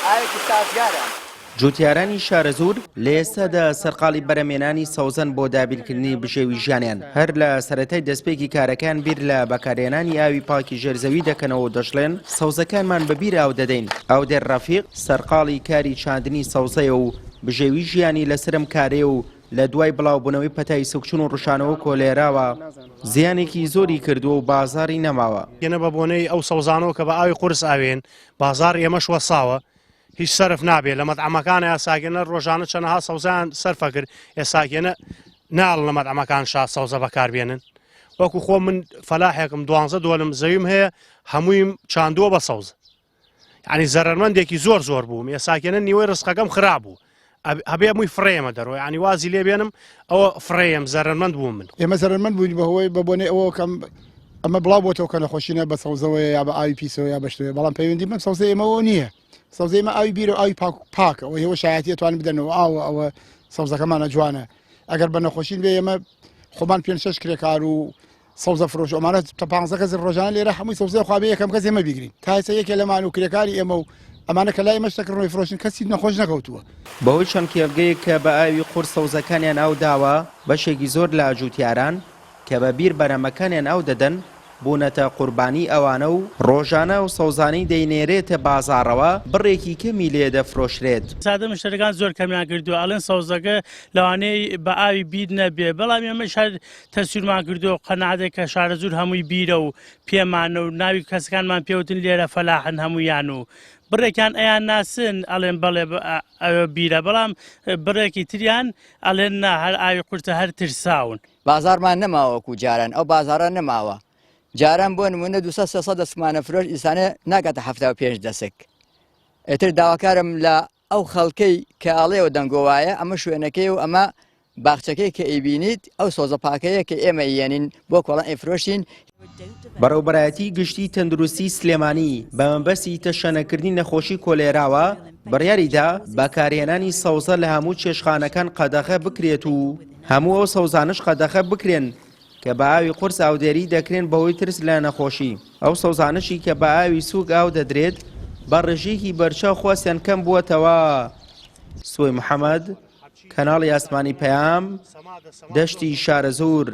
ئاوێکی سازگارە. جوتیارانی شارەزوور لە ئێستادا سەرقاڵی بەرهەمێنانی سەوزەن بۆ دابینکردنی بژێوی ژیانیان، هەر لە سەرەتای دەستپێکی کارەکەیان بیر لە بەکارهێنانی ئاوی پاکی ژێر زەوی دەکەنەوە و دەشڵێن، سەوزەکانمان بە بیر ئاو دەدەین. ئاودێر ڕەفیق سەرقاڵی کاری چاندنی سەوزەیە و بژێوی ژیانی لەسەر ئەم کارەیە و لە دوای بڵاوبوونەوەی پەتای سکچوون و ڕشانەوە کۆلێراوە زیانێکی زۆری کردووە و بازاڕی نەماوە. ئێمە بە بۆنەی ئەو سەوزانەوە کە بە ئاوی قورس ئاوێن، بازاڕی ئێمەش وەستاوە، هیچ سەرف نابێ لە مەتعەمەکانە ئێساگەنە ڕۆژانە چەنەها سەوزەیان سەرفە کرد ئێساگەنە ناڵن لە مەتعەمەکان شا سەوزە بەکاربێنن وەکو خۆ من فەلاحێکم دوانزە دۆلم زەویم هەیە هەموویم چاندووە بە سەوز ینی زەرمەندێکی زۆر زۆر بووم ئێساکێنە نیوەی ڕسقەکەم خراب بوو هەبێ مووی فڕێمە دەرەوە ینی وازی لێ بێنم ئەوە فڕێم زەرمەند بووم من ئێمە زەرمەند بووین بەهۆی بە بۆنەی ئەوە کەم ئەمە بڵاو بۆتەوە کە نەخۆشینە بە سەوزەوەیە یا بە ئاوی پیسەوە یا بەشتەوە بەڵام پەیوەندی بەم سەوزە ئێمەوە نییە سەوزەی ئێمە ئاوی بیرە و ئاوی پاک پاکە ئەوە ئێوە شایەتی ئەتوانن بدەنەوە ئاوە ئەوە سەوزەکەمانە جوانە ئەگەر بە نەخۆشین بێ ئێمە خۆمان پێ شەش کرێکار و سەوزە فرۆش ئەمانە تا پ کەس ڕۆژانە لێرە هەمووی سەوزە خوابێ یەکەم کەس ئێمە بیگرین تا ئێستا یەکێ لەمان و کرێکاری ئێمە و ئەمانە کە لای ئێمە شتەکە ڕۆی فرۆشن کەسی نەخۆش نەکەوتووە. بەهۆی چەند کێڵگەیەک کە بە ئاوی قورس سەوزەکانیان ئاو داوە، بەشێکی زۆر لە جووتیاران کە بە بیر بەرهەمەکانیان ئاو دەدەن، بوونەتە قوربانی ئەوانە و ڕۆژانە ئەو سەوزانەی دەینێرێتە بازاڕەوە بڕێکی کەمی لێ دەفرۆشرێت. سادە مشتەریەکان زۆر کەمیان کردووە ئەڵێن سەوزەکە لەوانەیە بە ئاوی بیر نەبێ بەڵام ئێمەش هەر تەسویرمان کردووە قەناعەتێک کە شارەزوور هەمووی بیرە و پێمانە و ناوی کەسەکانمان پێوتن لێرە فەلاحن هەموویان و بڕێکیان ئەیان ناسن ئەڵێن بەڵێ ئەوە بیرە بەڵام بڕێکی تریان ئەڵێن نا هەر ئاوی قورسە هەر ترساون. بازاڕمان نەماوە وەکو جاران ئەو بازاڕە نەماوە جاران بۆ نمونە 200 300 دەسکمانە فرۆش ئیسانە ناگاتە 75 دەسک ئیتر داواکارم لە ئەو خەڵکەی کە ئەڵێەوە دەنگۆ وایە ئەمە شوێنەکەی و ئەمە باخچەکەی کە ئەیبینیت ئەو سۆزە پاکەیە کە ئێمە یەنین بۆ کۆڵان ئەیفرۆشین. بەڕێوبەرایەتی گشتی تەندروستی سلێمانی بە مەبەستی تەشەنەکردنی نەخۆشی کۆلێراوە بڕیاریدا بەکارهێنانی سەوزە لە هەموو چێشتخانەکان قەدەغە بکرێت و هەموو ئەو سەوزانەش قەدەغە بکرێن کە بە ئاوی قورس ئاودێری دەکرێن بەهۆی ترس لە نەخۆشی، ئەو سەوزانەشی کە بە ئاوی سووک ئاو دەدرێت بە ڕێژەیەکی بەرچاو خواستیان کەم بووەتەوە. سوەی محەمەد، کەناڵی ئاسمانی پەیام، دەشتی شارەزوور.